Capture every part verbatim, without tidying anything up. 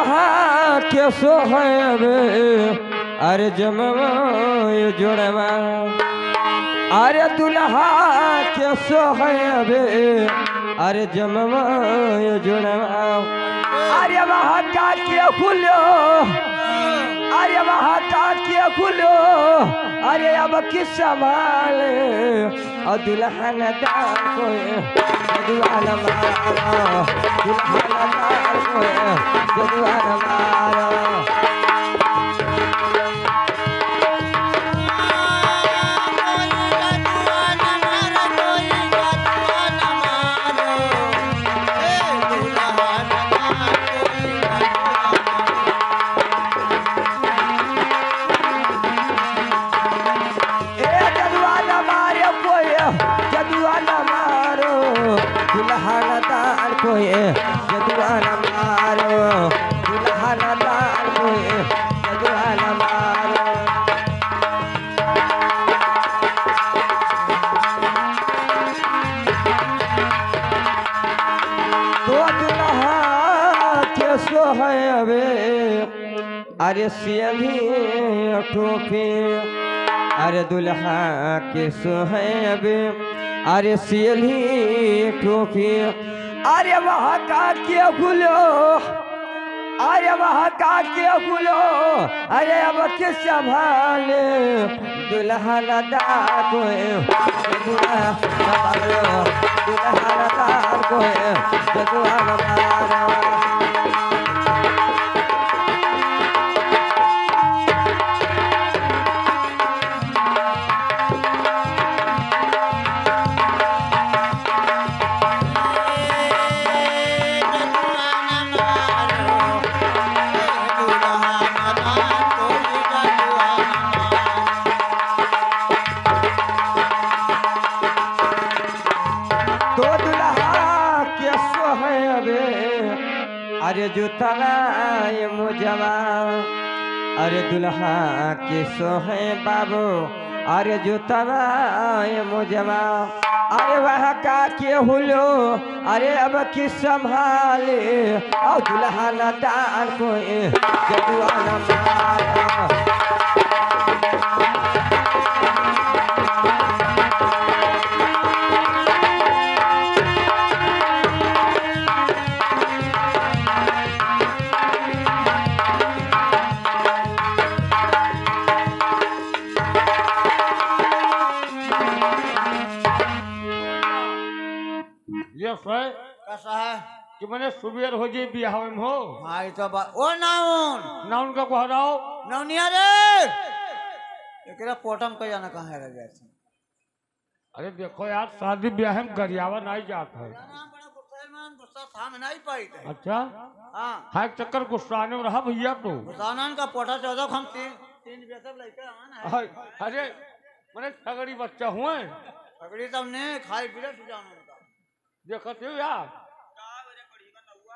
के सोहबे, अरे जमवा यो जोड़वा, अरे दुल्हा के सोहबे, अरे जमवा यो जोड़वा, अरे वहाँ का के खुलो, अरे वहाँ का के खुलो, अरे अब किस संभाले। और दुल्हन डाल कोई जदुआन मारो, दुल्हन डाल कोई जदुआन मारो। ए जदुआन मारे कोई, जदुआन मारो, दुल्हन डाल कोई, जदुआन मारो, दुल्हन डाल कोई, जदुआन मारो। तो दुल्हा के सोहबे, अरे सियली टोपी, अरे दुल्हा के सोहबे, अरे सियली टोपी, अरे वहाँ का के खुलो, अरे वहाँ का के खुलो, अरे अब के संभाले। दुल्हन डाको, दुल्हन डाको, दुल्हन डाको, दुल्हन डाको। तो दुल्हा के सोहबे, अरे जूतवा ये मुजवा, अरे दुल्हा के सोहे बाबू, अरे जूतवा ये मुजवा, अरे वहाँ का के हुलो, अरे अब की संभाले, और दुल्हन डाल कोई जदुआन मारो। ये सै कसा है? कि मने सुबेर हो जाई बियाह में हो। हाँ, ई तो बा-, ओ नाउन। नाउन का गोहराओ। नौनिया रे। एकरा पोटम को जाना कहाँ रह गया था? अरे देखो यार, शादी ब्याह में गरियावा नहीं जात है। बड़ा गुस्सा है, मान गुस्सा थाम नहीं पाई थे। अच्छा? हाँ। हाँ, एक चक्कर गुस्साने में रहा भैया तो। गुस्सानन का पोटा चौदह हम तीन, तीन बेसर लड़के आन है। अरे, मने सगड़ी बच्चा हुए। सगड़ी तब ने खाई पीले सुजान उनका। देखत हो यार।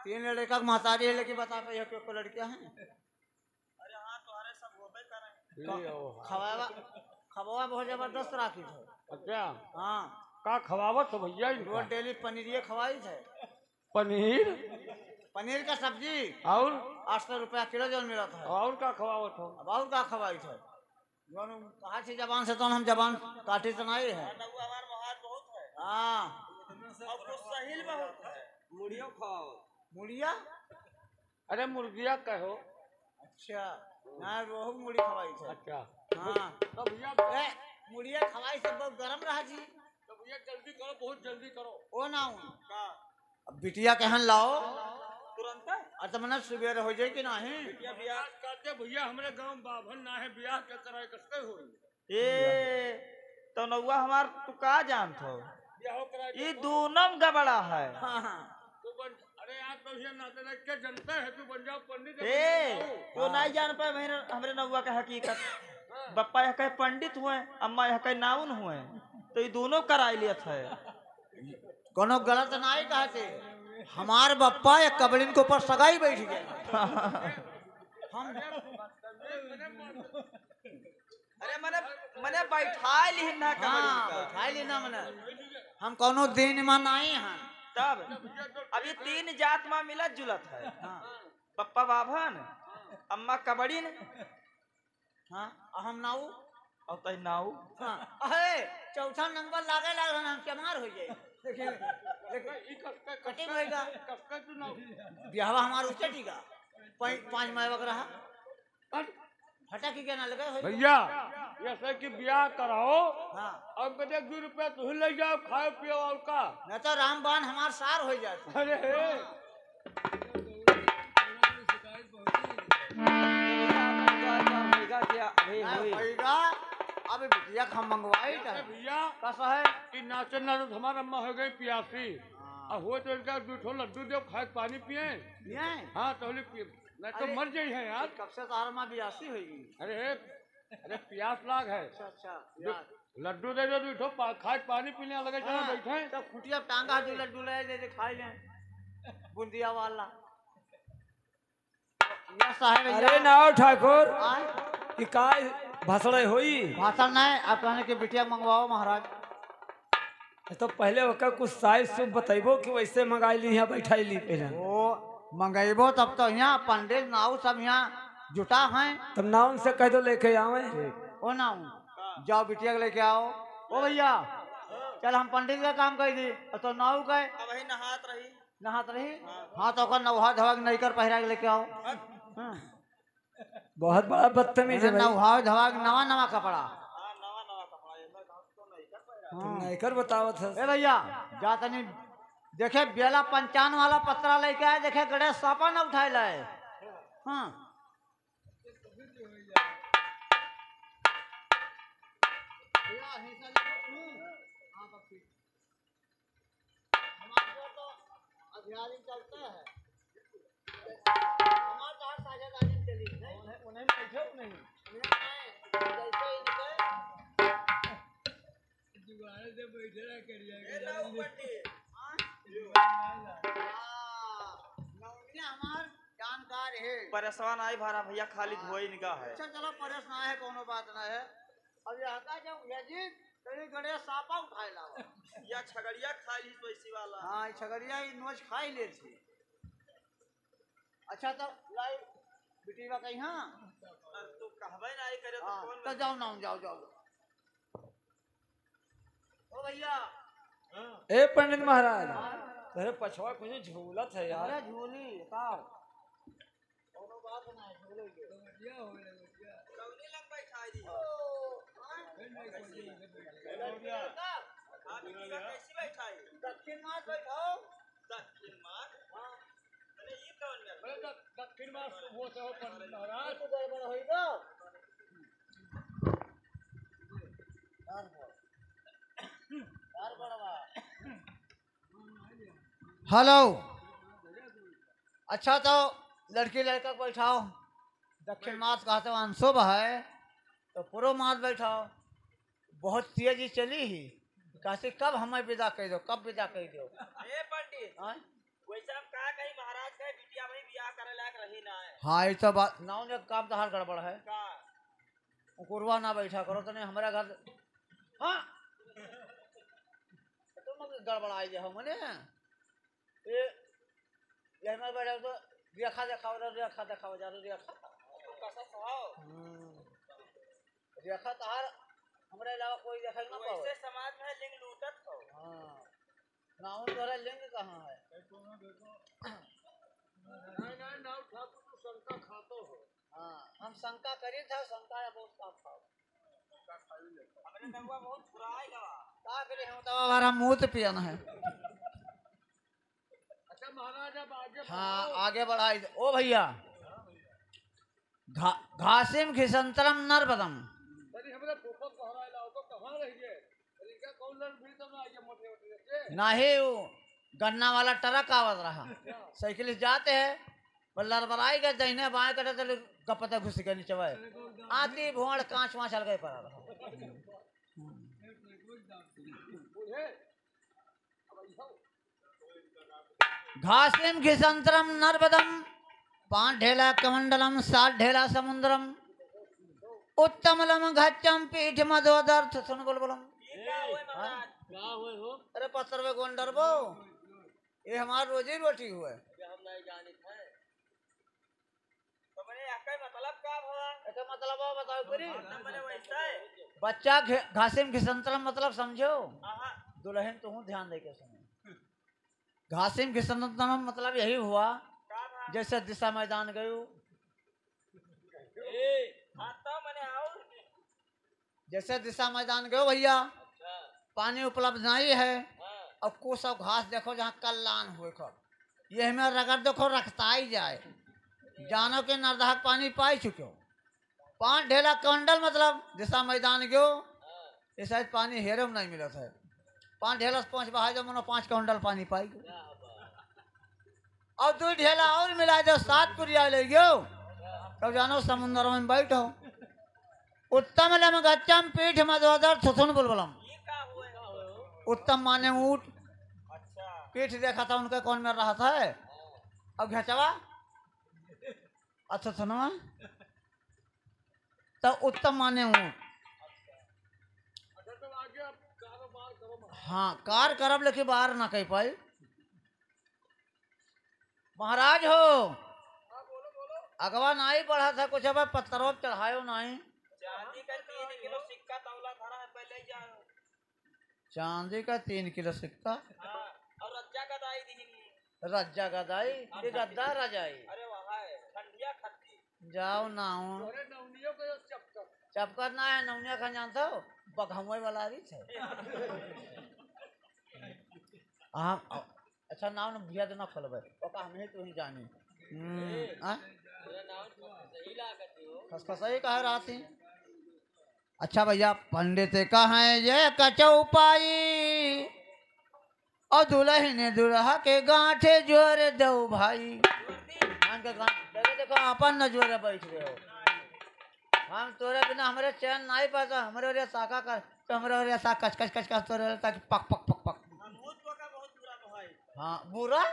तीन लड़का के महतारी है, लेकिन बता पाई है कि एको लड़कियां हैं? अरे हाँ, तुम्हारे सब होबे करें। ले आओ। खवावा, खवावा बहुत जबरदस्त राखी थे। अच्छा। हाँ। का खवावत हो भैया इनका? रोज डेली पनीरिये खवाई थे। पनीर? पनीर का सब्जी। और? आठ सौ रुपया किलो जौन मिलत है। और का खवावत हो? अब और का खवाई थे? जौन कहा थी जबान से, तो हम जबान काटी तो नहीं है। नौआ हमार मोहार बहुत है। हाँ। और कुछ सहील बहुत है। मुड़ियो खाओ। मुड़िया? अरे मुर्गिया कहो। अच्छा, ना रोहू मुड़ी खवाई थे। अच्छा। हाँ। तो भैया ए, मुड़िया खवाई से बहुत गरम रहा जी। तो भैया जल्दी करो, बहुत जल्दी करो। ओ ना हो। का? अब बिटिया कहन लाओ। तुरंत? अरे तो मने सुबेर हो जाए कि नहीं? बिटिया बियाह करते भैया, हमरे गांव बाभन ना है, बियाह के कराए कसके होई? ए, तो नौआ हमार, तू का जानत हो? बियाह कराए ई के दोनों में गबड़ा है। हाँ, हाँ। तू बन, अरे यार, तो ये नाते लग के जनता है, तू बन जाओ पंडित, ए, बन जाओ। तो हाँ। नहीं जान पाए बहन, हमरे नौआ के हकीकत। हाँ। बप्पा यह कहे पंडित हुए, अम्मा यह कहे नाउन हुए, तो ई दोनों कराई लियत है। कोनो गलत नाई कहते, हमार बप्पा एक कबड़िन के ऊपर सगाई बैठ गया। हम अरे मने, मने बैठाए लिहिन ना कबड़िन हाँ, का। बैठाए लिहिन ना मने। हम कोनो दिन में नाई हैं। तब अब ये तीन जात में मिलत जुलत है। हाँ। पप्पा बाभन, अम्मा कबड़िन, हाँ, अहम नाऊ। और तई नाऊ। हाँ, अहे, चौथा नंबर लागे लागल ना, हम चमार हो जाए। लेकिन, लेकिन कटिंग होएगा। बियाहवा हमार उच्चटी का। पाँच, पाँच मायवक रहा। फटा की क्या ना लगे होई? भैया, ऐसे कि बियाह कराओ, हाँ। और कदे दो रुपया तू ले जाओ, खाओ पियो और का? न तो रामबान हमार सार हो जात। अरे हे। होइगा क्या? अरे ना होई। होइगा, अब बिटिया का हम मंगवाई था। भैया, कसा है? कि नाचे नाचे हमार अम्मा हो गई पियासी। हाँ। अब हो तो इनका दो ठो लड्डू दो, खाए पानी पिए। पिए? हाँ, तो बोले पिए। नहीं तो अरे, मर जाई है यार। कब से तोहर माँ बियासी होइगी? अरे, अरे प्यास लाग है। अच्छा, अच्छा, दो, प्यास। लड्डू दे दो, दो ठो पा-, खाए पानी पीने लगे, चलो हाँ, बैठे। तो खुटिया टांगा दो लड्डू ले, दे दे, खाई ले। बूंदिया वाला। या साहेब, अरे या नाव ठाकुर, आय? कि काय भाषण होई? भाषण नहीं, आप कहने के बिटिया मंगवाओ महाराज। तो पहले ओकर कुछ साइज सुभ बतइबो कि वैसे मंगाई ली, यहाँ बैठाई ली पहले। ओ, मंगइबो तब तो यहाँ पंडित नाऊ सब यहाँ जुटा हैं। तब नाऊ से कह दो लेके आवे। ठीक। ओ नाऊ, जाओ बिटिया के लेके आओ। ओ भैया, चल हम पंडित का काम कर दी, और तो नाऊ का अब वही नहात रही। नहात रही? हाँ। हाँ, तो ओकर नौहा धोवा के नैकर पहिरा के लेके आओ। हाँ। बहुत बड़ा बदतमीज है अरे भाई। नौहा धोवा के नवा नवा कपड़ा। हाँ, नवा नवा कपड़ा, ये मैं तो नैकर पहिरा। तुम हाँ। नैकर बतावत है। ए भैया, जा तनी देखे बेला पंचान वाला पत्रा लेके आए, देखे गणेश सापा न उठाए लाए। हाँ। भैया, हिंसा नहीं करूँ। हाँ, बस ठीक। हमारे को तो अभियान चलता है। हमारे तो हर साझेदारी चली, नहीं? उन्हें, उन्हें बैठे हो नहीं? उन्हें नहीं, जैसे ही निकले। दुआरे से बैठे रहा करिया ए, के लाओ जान दे। पट्टी। हाँ? हाँ, नौनिया हमार जानकार है। परेशान आई भारा भैया, खाली हाँ। धोई निका है। अच्छा, चलो, परेशान है, कोनो बात ना है। अब यहाँ का जब भैया जी, तेरी गणेश सापा उठाए लावा। या छगड़िया खाई ली वैसी वाला। हाँ, ई छगड़िया ई नोच खाई ले थी। अच्छा, तो लाई बिटिया कहीं, हाँ? अरे, तू कहबे ना आई करे तो हाँ, कौन तो जाओ ना, जाओ, जाओ, जाओ। ओ भैया। ए पंडित महाराज, हाँ। तेरे पछवा कुछ झूलत है यार। अरे झूली, का? कोनो बात ना है, झूले के। कौनी लंग बैठाई दी? ओ, हाँ? आप इनका कैसी बैठाई? दक्षिण मात बैठाओ। दक्षिण मात? हाँ। अरे, ये कौन है? अरे, द-, दक्षिण मात शुभ होत हो, पंडित महाराज। कुछ गड़बड़ होई तो? गड़बड़। गड़बड़ बा। हेलो। अच्छा, तो लड़की लड़का के बैठाओ। दक्षिण मात कहते हैं अनशुभ है, तो पूर्व मात बैठाओ। बहुत तेजी चली ही, कहते कब हमें विदा कर दो, कब विदा कर दो। ए पंडित, हाँ? वैसे हम का कही महाराज का बिटिया भाई बियाह करे लायक रही ना है। हाँ, ये तो बात, नाऊ ने काम तो हर गड़बड़ है। का? कुकुरवा ना बैठा करो, तने हमारा घर, हाँ। तुम लोग गड़बड़ाई जाओ मने। ये, ये हमारे बैठा तो रेखा देखाओ, रेखा देखाओ, जा रेखा। तो कैसा सुहाओ? हम्म। रेखा तो हर, हमारे अलावा कोई देखा ही ना पाओ। वैसे समाज में लिंग लूटत हो। हाँ। नाऊ तोहरा लिंग कहाँ है? नहीं, नहीं, नाऊ ठाकुर, तू शंका खातो हो। हाँ, हम शंका करी था, शंका है बहुत काम खाओ। हमरे नौवा बहुत फुराई गवा। का करे हम तो हमारा मुंह तो पियन है। अच्छा महाराज, अब आगे हाँ, बढ़ाओ। आगे बढ़ाई दे। ओ भैया, घा-, घासिम घिसंतरम नर्बदम। अरे, हमरा फूफा को हराए लाओ तो कहाँ रह गए? अरे, इनका कौन लड़ भी तो ना आइए मोटे मोटे से। नाही, वो गन्ना वाला ट्रक आवत रहा। अच्छा। साइकिल से जाते हैं, पर लड़बड़ाई गए, दहिने बाएं कटे, चले गपते घुस गए नीचे भाई। अरे, कौन आती भोंड़ कांच वांच अलगे पड़ा रहा। बूढ़े, घासिम घिसंतरम नर्बदम, पाँच ढेला कमंडलम, सात ढेला समुद्रम, उत्तमलम घच्चम पीठ मदोदर्थ। सुन बोल बोलम। ये क्या हुए महाराज? क्या हुए हो? अरे पत्थर में कौन डरबो? ये हमार रोजी रोटी हुए। ये हम नहीं जानित है। एकर मतलब का भवा? एकर मतलब बा, बताओ करी। मतलब मने वैसा है। बच्चा घे-, घासिम घिसंतरम मतलब समझो। आहा। दुलहिन तुहूँ ध्यान दे के सुनो। घासिम घिसंतरम मतलब यही हुआ, का भा? जैसे दिशा मैदान गयो। ए, हाँ, तो मने और? जैसे दिशा मैदान गयो भैया, अच्छा। पानी उपलब्ध नहीं है, हाँ। अब कुछ सब घास देखो जहाँ कल्याण हुए खब, ये हमें रगड़ देखो रखता ही जाए, जानो के नरदहा क पानी पाई चुक्यो। पाँच ढेला कौंडल मतलब दिशा मैदान गयो, हाँ। ये शायद पानी हेरे में नहीं मिलत है। पाँच ढेला से पाँच बहाई दो, मनो पाँच कौंडल पानी पाई गयो। क्या बात। और दो ढेला और मिला दो, सात पुरिया ले गयो। तब जानो समुंदर में बैठो। उत्तम लम गच्चम पीठ मदोदर थुथुन बुलबुलम। उत्तम माने ऊँट। पीठ देखा था उनके कौन में रहा था। अब घचवा। अच्छा सुनो। तो उत्तम माने ऊँट। हाँ, कार करब लेकिन बाहर ना कह पाई। महाराज हो, अगवा नाई बढ़ा था कुछ, अब पत्थरों पे चढ़ायो नाई। चांदी का तीन किलो सिक्का तौला धरा है, पहले ही जाओ। चांदी का तीन किलो सिक्का। हाँ, और रज्जा गदाई दीनी। रज्जा गदाई, ये गद्दा रजाई। अरे वाह, है, ठंडिया खत्ती। जाओ ना हो। तोरे नौनियों को यो चपकर। चपकर ना है, नौनिया खान जानता हो? बघौए वाला भी थे। हाँ, अच्छा, नाव न भैया तो ना खोलबे, ओका हम ही तो ही जानी। हम्म, आ? खसखसई कहे रहती। अच्छा भैया, पंडित कहे ये कचौपाई, और दुलहिन दुलहा के गांठे जोर दो भाई। गांठ के गांठ, देखो, देखो, अपन न जोरे बैठ गए हो। हम तोरे बिना हमरे चैन नहीं पाता, हमरे ओरे ताका कर, तो हमरे ओरे ताक कच, कच, कच, कच तोरे ताकि पक, पक, पक, पक। हाँ, बुरा?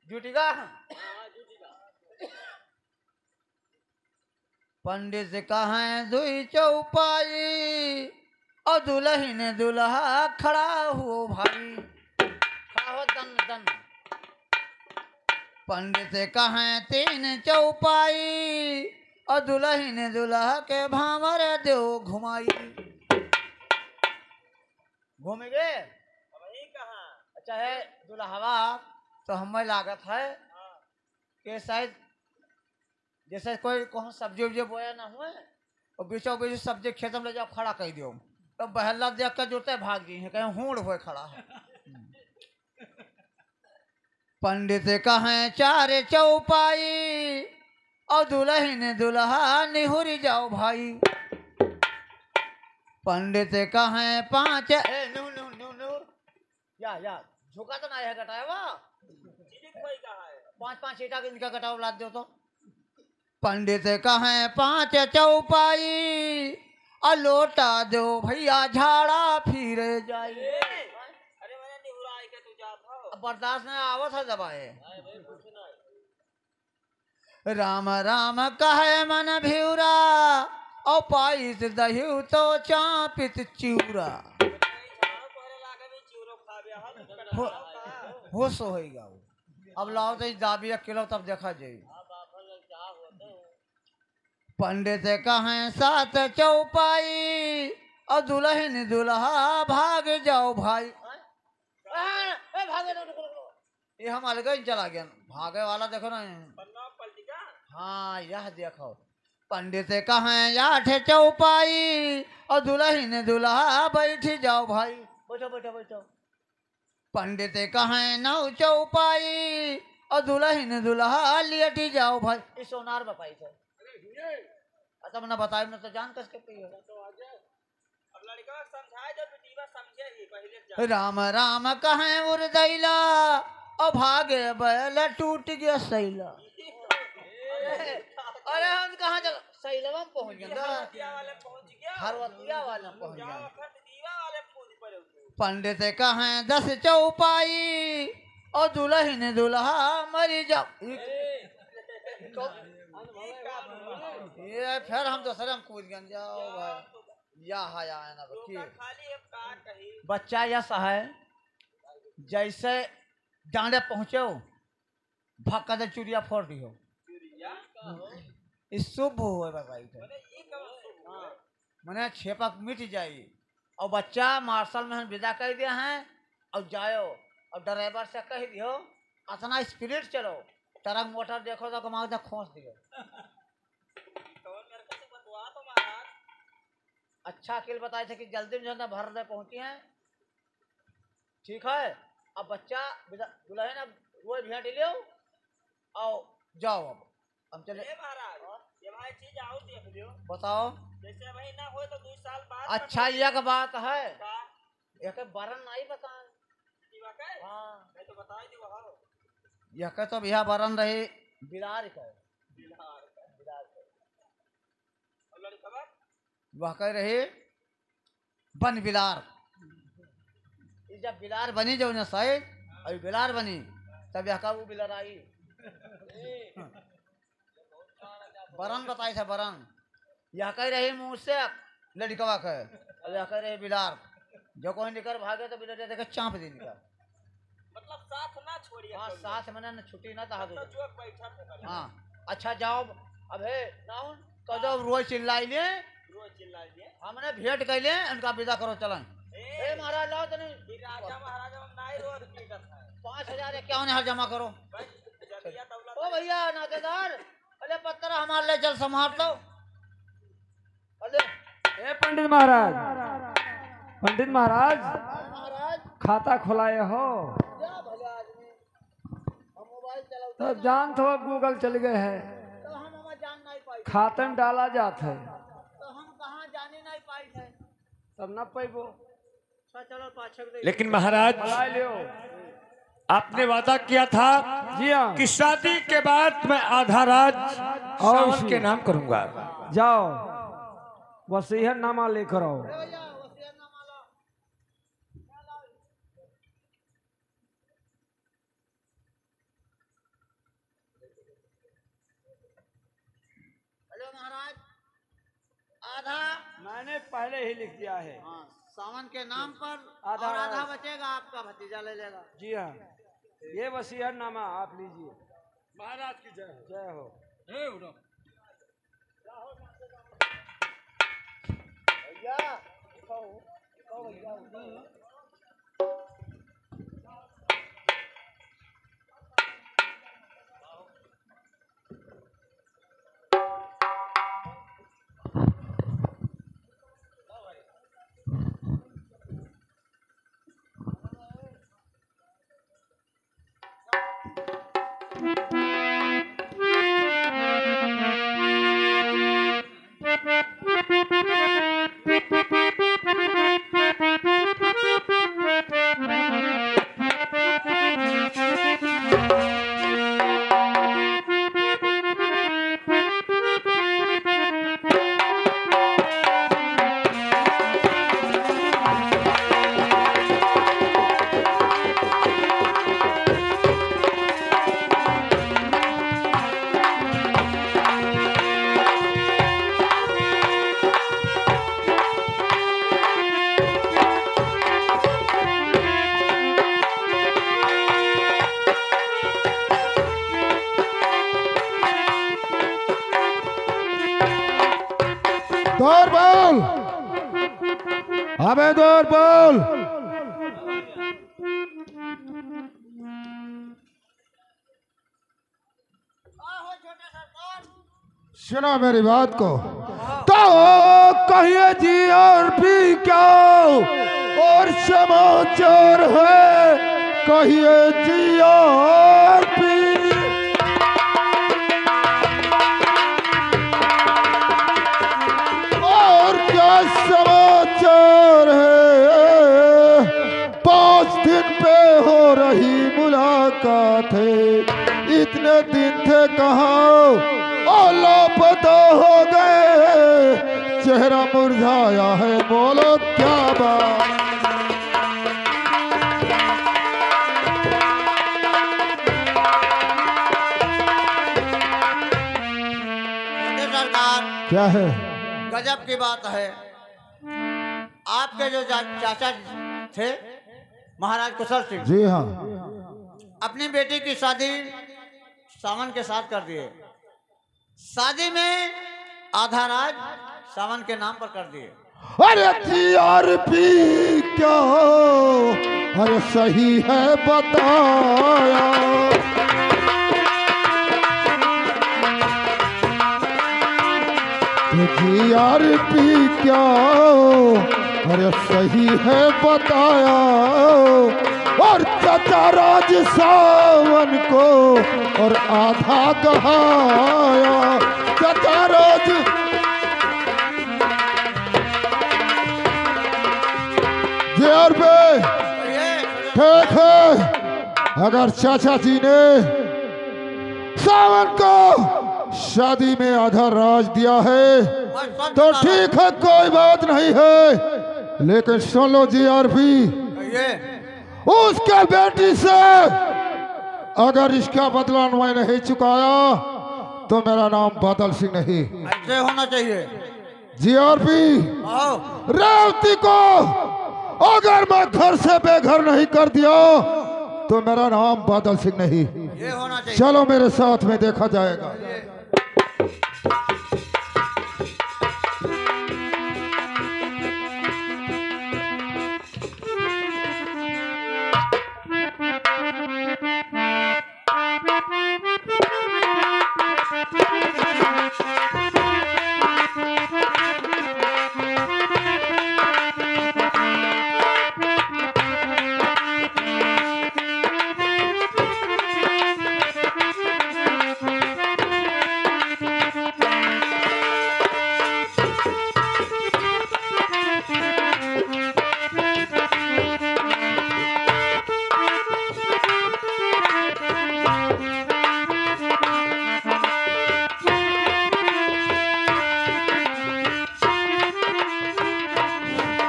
जुटिगा? पंडित कहें दुई चौपाई, और दुलहिन दुलहा खड़ा हो भाई। खड़ा हो दन दन। पंडित कहें तीन चौपाई, और दुलहिन दुलहा के भांवर देव घुमाई। घूम गए? चाहे दुलहवा तो हमें लागत है कि शायद जैसे कोई कहूँ सब्जी उब्जी बोया ना हुए, और बीचों बीच सब्जी खेत में ले जाओ, खड़ा कर दियो, तो बहला देख के जुटे भाग गई है, कहीं हूड़ हुए खड़ा है। पंडित कहें चार चौपाई, और दुलहिन दुलहा निहुर जाओ भाई। पंडित कहें पाँच, ए, नू, नू, नू, नू। या, या, झुका तो ना है गटावा। पाँच, पाँच ईंटा के इनका गटावा लाद दो तो। पंडित कहें पाँच चौपाई, आ लोटा दो भैया झाड़ा फिर जाई। अरे, मैंने निहुराई के तू जात हो। अब बर्दाश्त नहीं आवत है दबाए। राम राम कहे मन भिउरा, और पाइस दहिउ तो चापित चिउरा। हो-, होश होइगा वो। अब लाओ तो ई दाबिया किलो तब देखा जाई। पंडित कहें सात चौपाई, और दुलहिन दुलहा भाग जाओ भाई। ए, भागे ना, रुको, रुको। ये हम अलग ही चला गया, भागे वाला देखो ना। हाँ, यह देखो, पंडित कहें आठ चौपाई, और दुलहिन दुलहा बैठ जाओ भाई। बैठो, बैठो, बैठो। पंडित कहें नौ चौपाई, और दुलहिन दुलहा लेट जाओ भाई। ई सोनार बपाई थे। अच्छा, मना बताए, मैं तो जान कस के पी है। अब लड़का समझाए दो, बेटीवा समझे ही, पहले जा। राम राम कहें उर्दैला, और भागे बैल टूट गया सैला। अरे, हम कहाँ चल, सैलवा में पहुँच गए। हरवतिया वाले में पहुँच गए। पंडित कहें दस चौपाई, और दुलहिन दुलहा मरी जाओ। ये फिर हम दूसरे में कूद गए, जाओ भाई। या है, या है ना बच्ची। बच्चा यस है, जैसे डांडे पहुँचो, भक्का दे चुरिया फोड़ दियो। चुरिया? ई शुभ होए बताई थे। मने छेपक मिट जाई। और बच्चा मार्शल में हम विदा कर दिया है, और जायो, और ड्राइवर से कह दियो, अतना स्पीड चलो, ट्रक मोटर देखो तो कमा दे खोस दियो। अच्छा अकेल बताए थे कि जल्दी में जो है ना भर दे पहुंची हैं। ठीक है, अब बच्चा विदा-, दुल्हन अब रोए भेंट लियो, आओ, जाओ अब, हम चले। ए महाराज, ये भाई चीज और देख लियो। बताओ। जैसे वही ना होए तो दो साल बाद अच्छा, का एक बात है। का? यह के बरन नहीं बताए। की बात है? हाँ। नहीं तो बता ही दो, हाँ। यह के तो भैया बरन रही बिलार का। बिलार का। बिलार का। और लड़कवा? वह कह रहे बन बिलार। ई जब बिलार बनी जो न साइज, और बिलार बनी, तब यह का वो बिलार आई। बरन बताई था बरन। यह कह रहे मुंह से लड़कवा के, और यह कह रहे बिलार। जो कोई निकर भागे तो बिलार देखे चाँप दे निकर। मतलब साथ ना छोड़िए हाँ, कभी। साथ में ना, ना छुट्टी ना तहा मतलब दो। जो बैठा थे कभी। हाँ, अच्छा जाओ, अब हे नाउन, कह दो रोज चिल्लाई ले। रोज चिल्लाई ले। हमने भेंट कर ले, उनका विदा करो चलन। ए, ए महाराज लाओ तनी। ई राजा महाराजा हम नाई रोज पीटत है। पाँच हजार इक्यावन हजार जमा करो। भाई, जल्दिया तौला ओ भैया नाकेदार, अरे पत्थर हमारे ले चल संभाल लो। अरे ए पंडित महाराज, पंडित महाराज, महाराज। खाता खुलाए हो? क्या भले आदमी, हम मोबाइल चलाते तो हैं। जान तो अब Google चल गए है, तो हम हमारा जान नहीं पाई। खाते में डाला जात है। तो हम कहाँ जाने नहीं पाई थे। तब ना पैबो। लेकिन महाराज, बुला लियो। आपने वादा किया था जी हाँ। कि शादी के बाद मैं आधा राज और श्रावण उसी के नाम करूंगा। जाओ, वसीयतनामा लेकर आओ। हेलो महाराज, आधा मैंने पहले ही लिख दिया है। हाँ, सावन के नाम पर आधा और आधा आधा। बचेगा, आपका भतीजा ले लेगा। जी हाँ, ये वसीयतनामा आप लीजिए। महाराज की जय हो। जय हो। हे उठो। भैया, उठो, उठो भैया, उठो। दौड़ बोल, अबे दौड़ बोल। सुनो मेरी बात को। तो कहिए जी और पी क्या और समाचार है, कहिए जी और पी। और क्या समाचार है? पाँच दिन पे हो रही मुलाकात है, इतने दिन थे कहाँ, ओ लापता हो गए, चेहरा मुरझाया है, बोलो क्या बात। सरकार, क्या है? गजब की बात है। आपके जो जा-, चाचा थे महाराज कुशल सिंह, जी हाँ। अपनी बेटी की शादी सावन के साथ कर दिए। शादी में आधा राज सावन के नाम पर कर दिए। अरे जीआरपी क्या हो, अरे सही है बताया। तो जीआरपी क्या हो, अरे सही है बताया। और चाचा राज सावन को और आधा गहाया। चाचा राज जीआरपी ठीक है, अगर चाचा जी ने सावन को शादी में आधा राज दिया है तो ठीक है, कोई बात नहीं है, लेकिन सुन लो जीआरपी, उसके बेटी से अगर इसका बदला मैं नहीं चुकाया तो मेरा नाम बादल सिंह नहीं। ऐसे होना चाहिए। जीआरपी, आओ। रेवती को अगर मैं घर से बेघर नहीं कर दिया तो मेरा नाम बादल सिंह नहीं। ये होना चाहिए। चलो मेरे साथ में, देखा जाएगा।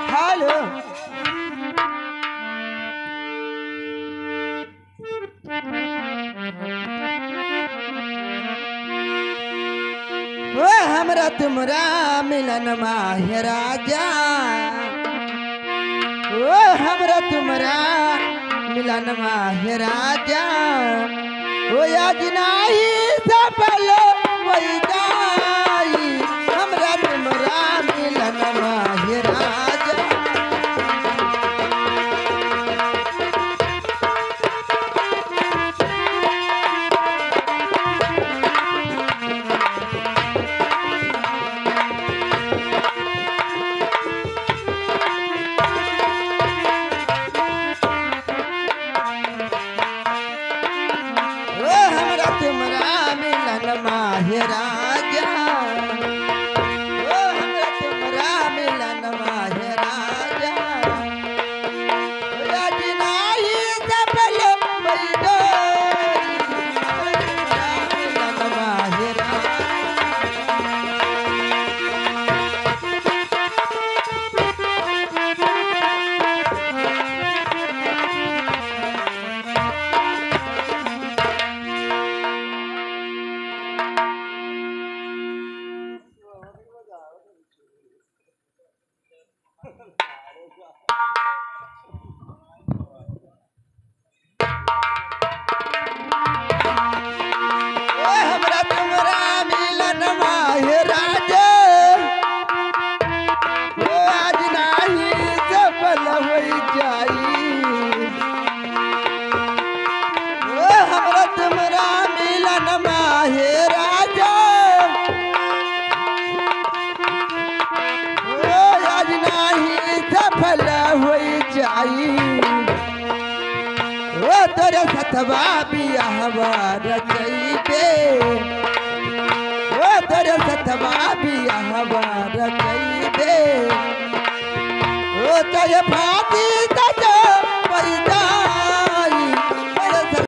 हेलो। ओ हमरा तुमरा मिलन माहे राजा, ओ हमरा तुमरा मिलन माहे राजा, ओ आज नाही सफल होई जाई, हमरा तुमरा मिलन माहे राजा। ओ हमरा तुमरा मिलन माहे राजा, ओ हमरा तुमरा मिलन माहे राजा। ओ हमरा तुमरा मिलन माहे राजा, ओ आज नाही सफल होई जाई। ओ हमरा तुमरा मिलन माहे राजा, ओ आज नाही सफल होई जाई। ओ तोरे सथवा बियाहवा रचइबे, ओ तोरे सथवा बियाहवा रचइबे, ओ तोरे फांसी